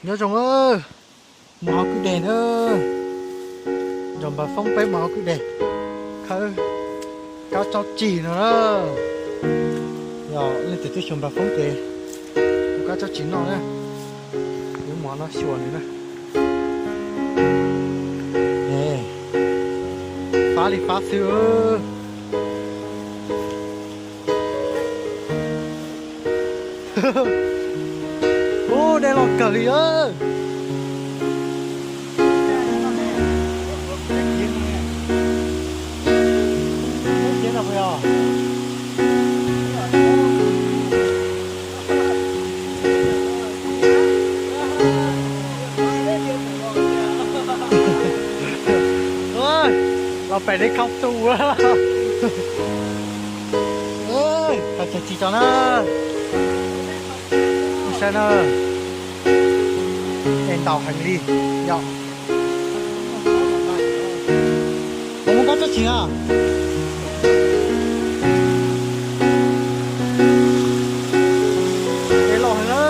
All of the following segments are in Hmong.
Nyob zoo, mus hauv kwj deg na. Nrog npawg Foob peb mus hauv kwj deg khawb kab tsob tsig no na. Yog leej twg twb xyuas npawg Foob ces ua kab tsob tsig noj na. Yuav mus no xyuas nws na. Fab li fab xwb. Ub, dej loj kawg li os. Los pem li khau tu. Qhov chaw tsis tso na. Saib na, es ntau heev li yom. Puas muaj kab tsob tsig na? Es los heev na.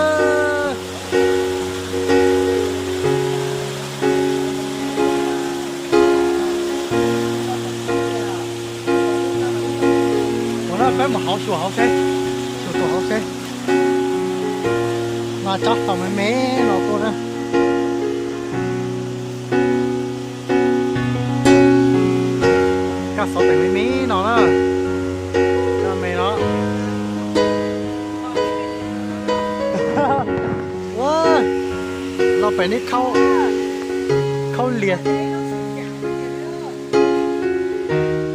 Ua no peb mus hauv xyuas hauv seb, xyuas tus hauv seb. Mas tsob tau me me no tuaj na. Kab xov teem me me no na. Kab me no. Los pem neb khaub, khaub lias,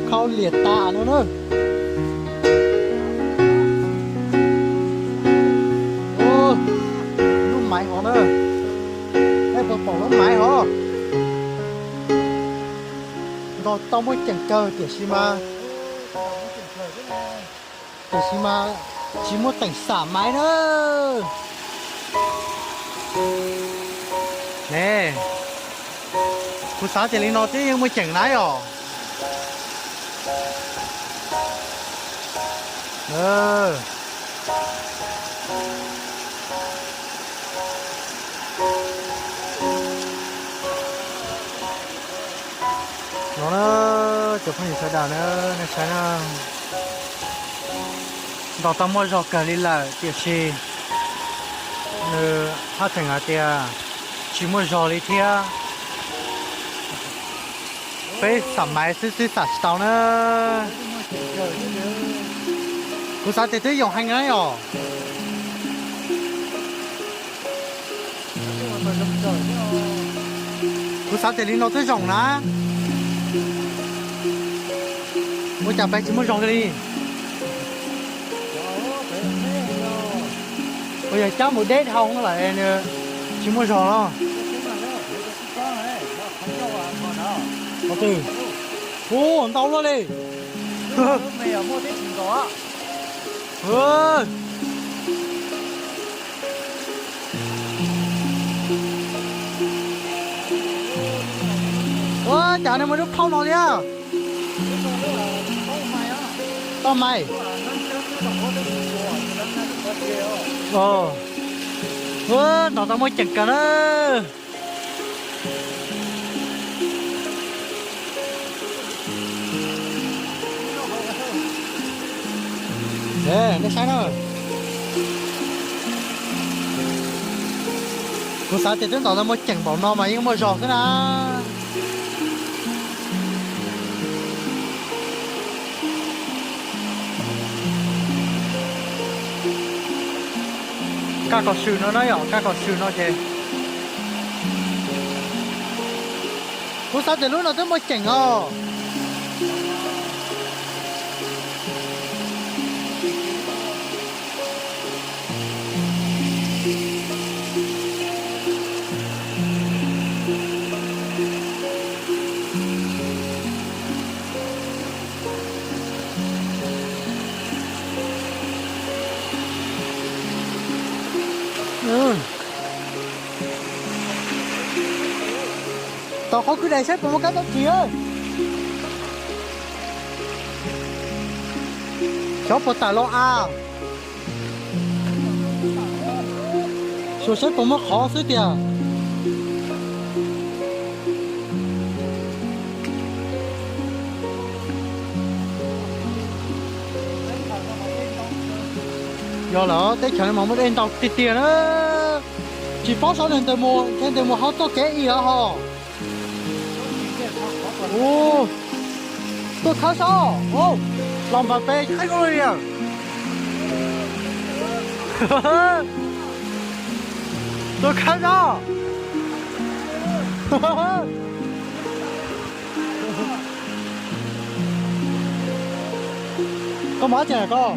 khaub lias tas no na. Lub maiv hov na. Peb puas pom lub maiv hov? Nkaus tau muaj ceem kawg tiam sis mas, tiam sis mas tsis muaj teem xam maiv na. Ne, kuv xav tias li no twb yeej muaj ceem na yom. No na, cov phooj ywg sawv daws na, nej saib na, ntaus tau muaj zog kawg li lawm tiam sis nws haj tseem hais tias tsis muaj zog li thiab. Peb xam maiv xwb xwb xam tsis tau na. Kuv xav tias twb yoom heev na yom. Kuv xav tias li no twb zoo na. Ua cas peb tsis muaj zog li? Ua yog cab mus deb dhau lawm nws tsis muaj zog no. Qhov twg? Ua ntau luaj li. Ua cas nej muaj lub phauj no thiab? Toj mais. Ua, ntaus tau muaj ceem kawg na. Nej saib na. Kuv xav tias twb ntaus tau muaj ceem npaum no mas yeej muaj zog xwb na. Kaj kom swm no na yom, kaj kom swm no ces. Kuv xav tias lub no twb muaj ceem os. Tom qhov kwj dais saib puas muaj kab tsob tsig. Xyov puas tawm los as. Saib puas muaj qhov xwb tiag. Yog lawm, teb chaws no mas muaj dej ntau tiag tiag na. Tsis paub saib nws ntawm mus, ntshe nws mus hauv txoj kev ib los hos. Tuaj khawb sob, los npam pes qab li. Tuaj khawb sob. Koj mus dab tsi koj?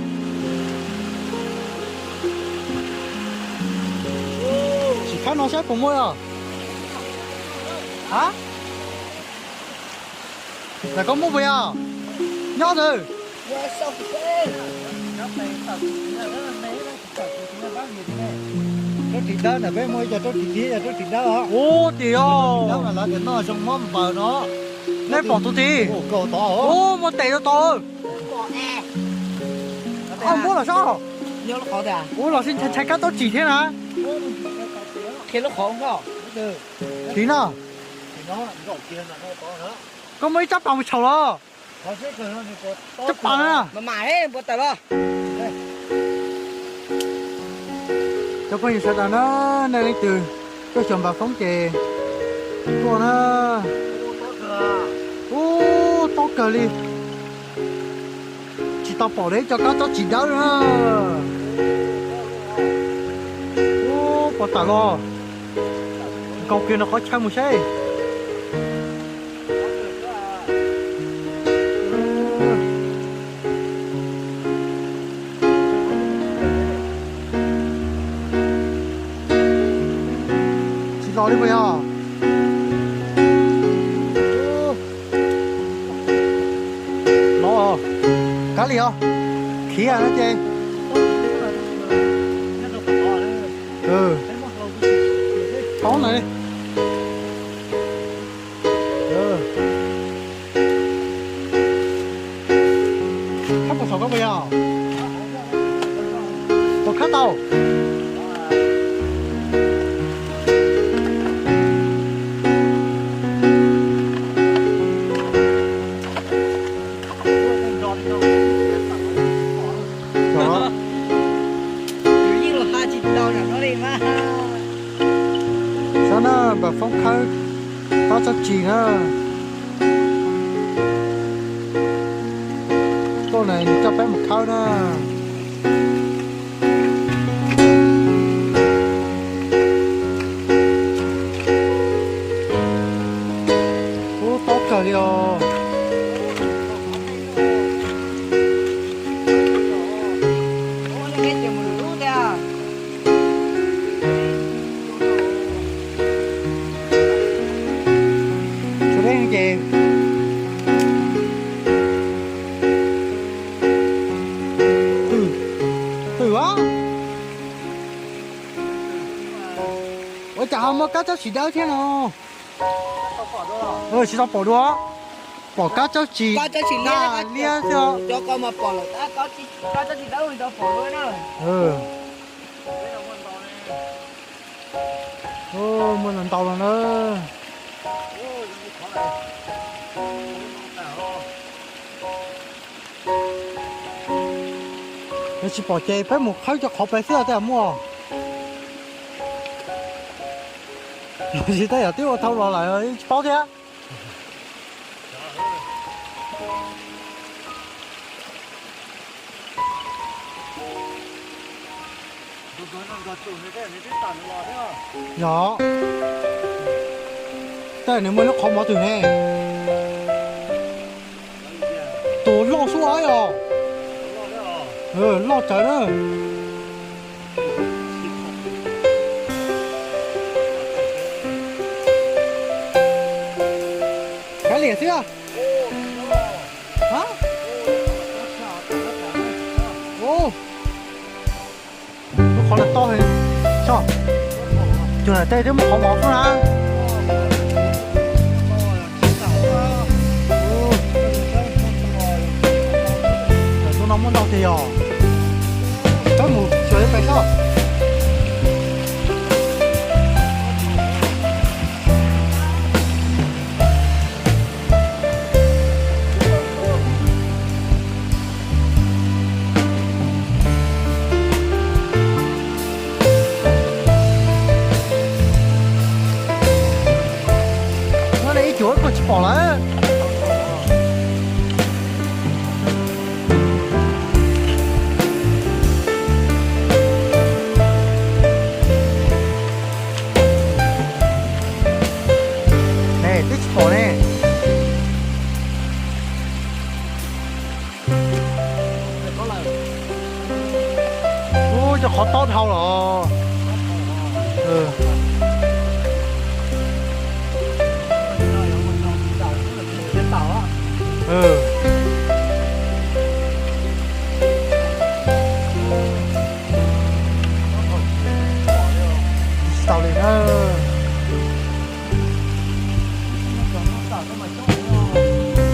Sim khawb no saib puas muaj os. Ha? Ntawm koj muaj puas yog? Nyob ntawd. Rab ris dawb ntawm peb muaj ib co rab ris thiab, yog rab ris dawb os. Ub, tiag os. Rab ris dawb mas lawv tias noj zoo mob npaws no. Nej pom tus tid? Ub, muaj tes rau tod. Muab los sob. Ub, los sib ntshai kab tsob tsis thiab na. Tid no. Koj muaj ib tsab pas mus tshau los. Tsab pas na. Cov phooj ywg sawv daws na, nej leej twg tuaj xyuas Npam Foob ces tuaj na. Ub, tob kawg li. Tsis tau pom li cov kab tsob tsis dawb na. Ub, puas tawm los? Nkaus kiag no qhov chaw mus saib. Tsis los li puas yog? Los, kav liam os, khiav no ces. Paub ntawd. Khawb puas tau koj puas yog? Puas khawb tau? Saib na, Npam Foob khawb kab tsob tsis na. Tuaj na, nws coj peb mus khawb na. Ub, tob kawg li os. Tsis deb ces twm, twm a. Ua cas ho muaj kab tsob tsis dawb thiab no? Tsis tau pom dua. Pom kab tsob tsis dawb liab xwb. Muaj ntau ntau los na. Yog tsis pom ces peb mus khawb cov qhov pem xwb tej muaj. Los tsis tej yam twb ua tau los lawm tsis paub thiab. Yog, tej nws muaj lub qhov mov twg ne? Tus loj sub os. Loj tsawv na. Kav liam xwb. Lub qhov lawm toj, cuag tej twb muaj qhov mov xwb na. Tus no muaj ntau tiag yog. Peb mus xyuas pem soj. Qhov tob dhau los. Tsis tau li na.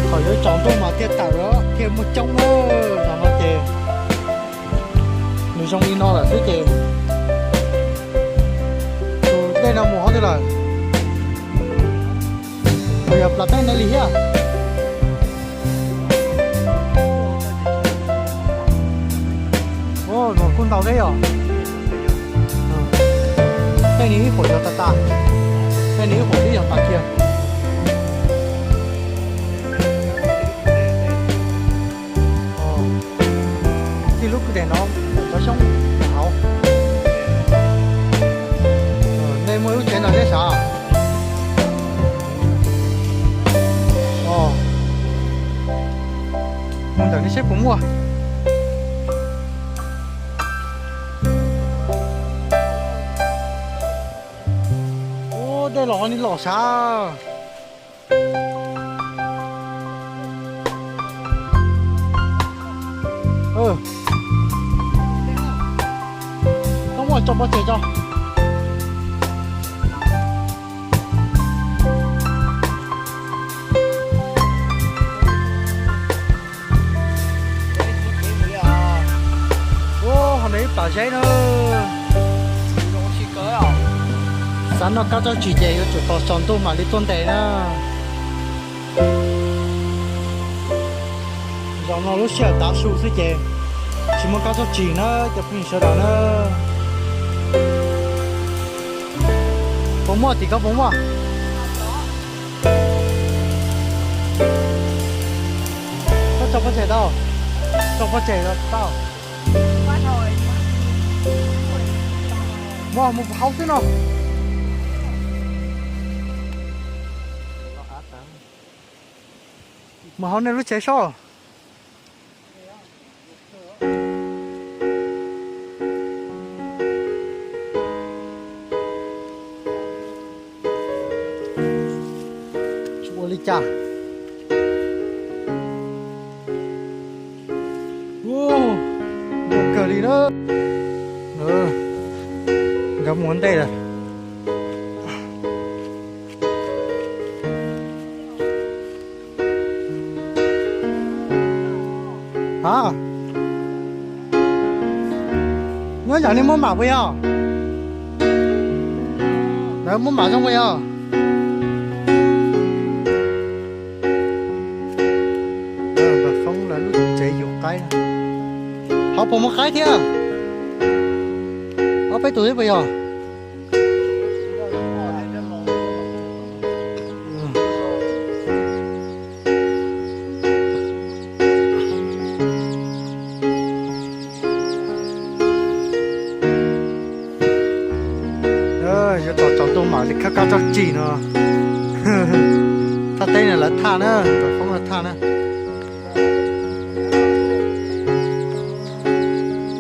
Thaum yuav tsaus ntuj mas thiaj tawm thiaj muaj coob na. Zaum no ces nws zoo li no lawm xwb ces tus dej no mus hauv twg lawm? Puas yog plas teb ne li thiab? Ua, no kuj ntau thiab yom. Tej no ib puas yog tas tas, tej no ib puas twb yog tas kiag. Txij lub kwj deg no cov xyoob hauv. Nej muaj lub tsev no neb sav? Mus ntawm nej seb puas muaj. Ub, dej los ho ni los sav. Koj muab tso pov tseg tso. Ub, ho nws ib pam zeb na. Xav noj kab tsob tshis ces yuav tsum tos tsaus ntuj mam li tuaj ntes na. Zaum no lub sij hawm tav su xwb ces tsis muaj kab tsob tshis na cov phooj ywg sawv daws na. Puas muaj tim koj puas muaj? Koj tso pov tseg tau, tso pov tseg tau. Muaj mus hauv xwb no. Mus hauv nej lub tsev saib. Tsis ua li cas. Ub, zoo kawg li na. Nkawd mus ua ntej lawm. A, nyob yam nej muab mam puas yog? Lawv muab mam zoo puas yog? Npawg Foob lawv lub tsev yus qaib. Hov puas muaj qaib thiab? Ob peb tus thiab puas yog? Yuav tos tsaus ntuj mam li khawb kab tsob tshis no. Thaj teb no lawv thaj na, Npawg Foob lawv thaj na.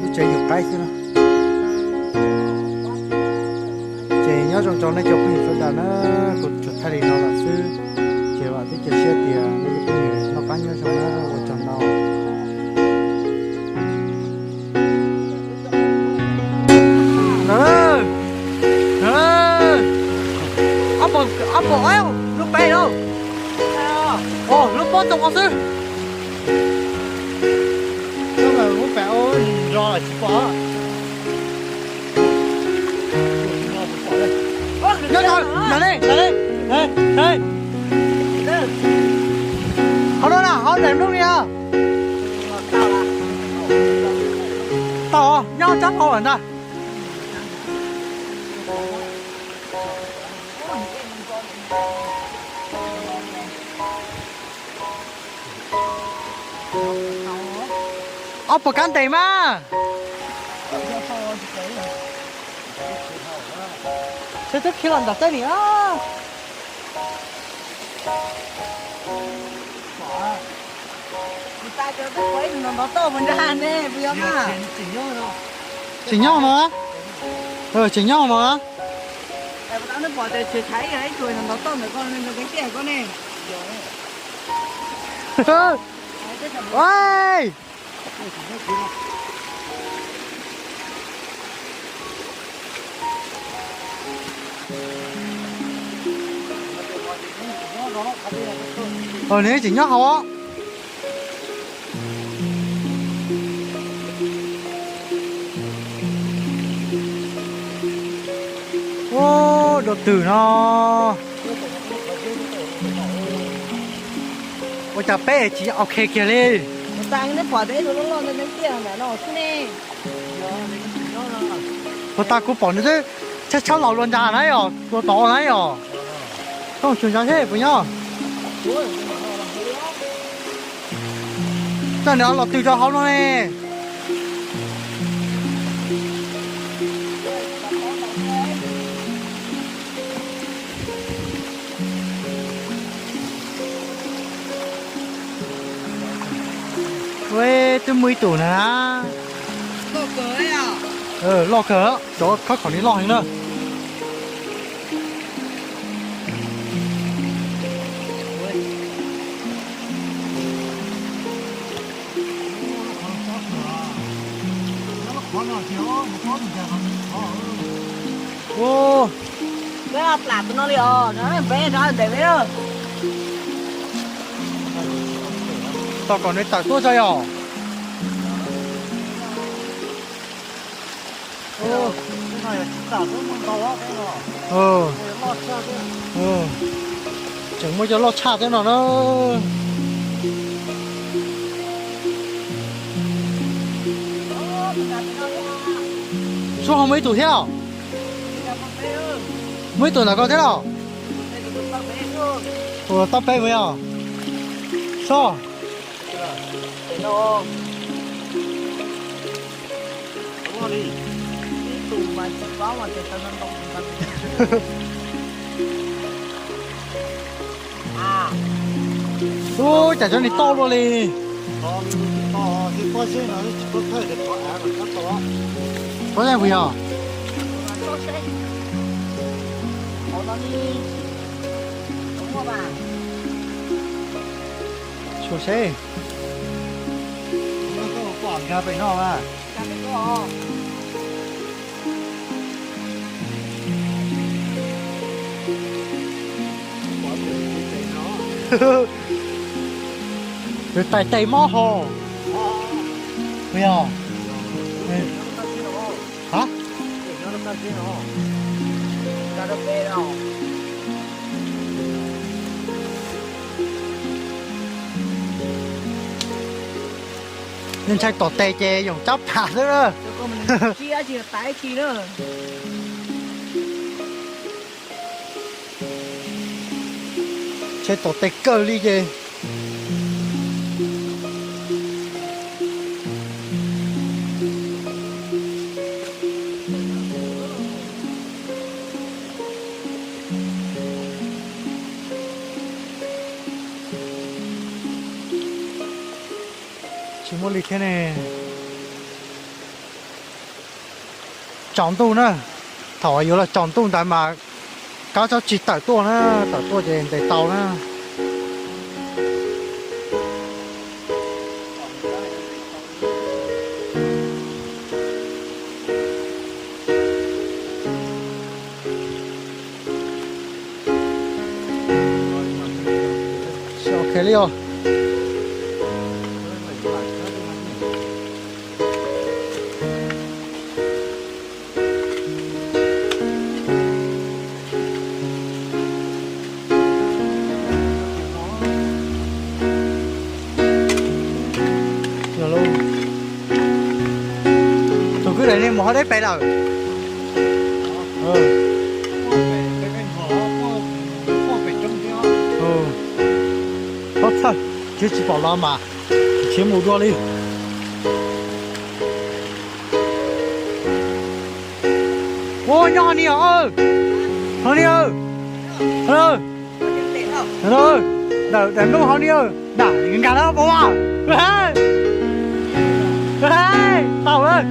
Lub tsev yus qaib xwb na. Ces nyob zoo rau nej cov phooj ywg sawv daws na, kuv tsuas thaij li no lawm xwb. Ces vam thiab cia siab tias nej cov phooj ywg noj qab nyob zoo na, ua tsaug ntau. Ob puas, ob puas, lub peb lauj. Lub pob txog qhov xwb. Lub peb nro tsis pom. Nyob, nyob, nyob li, nyob li. Hauv no na, hauv daim nplooj li os. Tau, nyob tsab hau lawm ntag. Ob puas kab ntes mas. Seb twb khi los nram teb ni. Ntov toj mus nrad ne, puas yog mas? Tseem nyob no, tseem nyob no. Nws tseem nyob hauv. Ua dua twg no. Ua cas peb tsis ok kiag li. Puas tas kuv pom nws twb tshab tshab los luag ntsa na yom, luag tod na yom. Koj tsuas ntsa thiab puas nyob. Coj nws los twg rau hauv no ne. Ua, twb muaj ib tug na. Loj kawg, cov khob khaum ni loj heev na. Peb plam tus no li os, peb nrov ntev peb. Tos kom nws tawm tuaj tso yom. Tseem muaj cov loj tshaj thiab no na. Sub hauv muaj ib tug thiab. Muaj ib tug ntawm ko thiab los? Ua tau peb mus yog. Sob. Ub, cas cov ni toj luaj li. Pob zeb puas yog? Xyuas seb. Nws tais tes mob ho. Puas yog? Ha? Nej ntshai tom tes ces yoom tsab pham xwb na. Ntshai tom tes kawg li ces. Tsis muaj li thiab ne. Tsaus ntuj na, thaum yuav los tsaus ntuj ntawd mas kab tsob tsis tawm tuaj na, tawm tuaj ces ntes tau na. Ok li os. Tus kwv daim ne mus hov deb pem lawm. Txhob txhawj, tsis tsis pom los mas, tsis mus dua li. Ua nyob hov ni os, hov ni, daim nplooj hov ni, nram nkag na pom as, tau lawm.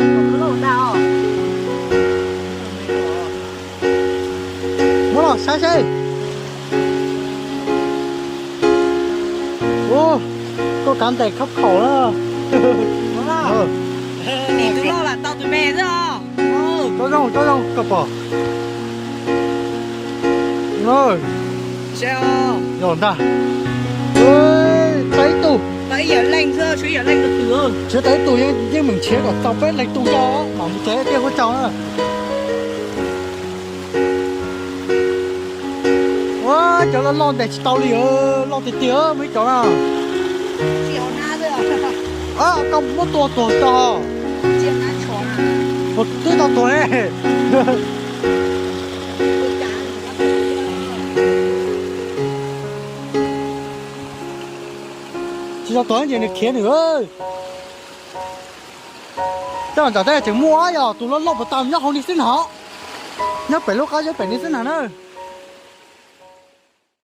Saib seb. Ua, koj kav ntes khab khaum na. Tus loj lam tau tus me xwb os. Tsob zoo, tsob zoo koj pom. Yog ntag. Tau ib tug. Tshiav tau ib tug, yeej meem nrhiav kom tau peb leeg tug tso mam mus tsev thiaj huab tsaus na. Ua, cov loj loj ntes tsis tau li, loj tiag tiag muaj ib cov na. Koj muab tua tuag tso. Twb tau tuag ne. Tsis tau tuag ces nws khiav nws. Tej zaum ntawm tej tseem muaj, yog tus loj loj puas tau nyob hauv ni xwb na. Nyob pem lub qab zeb pem ni xwb na na.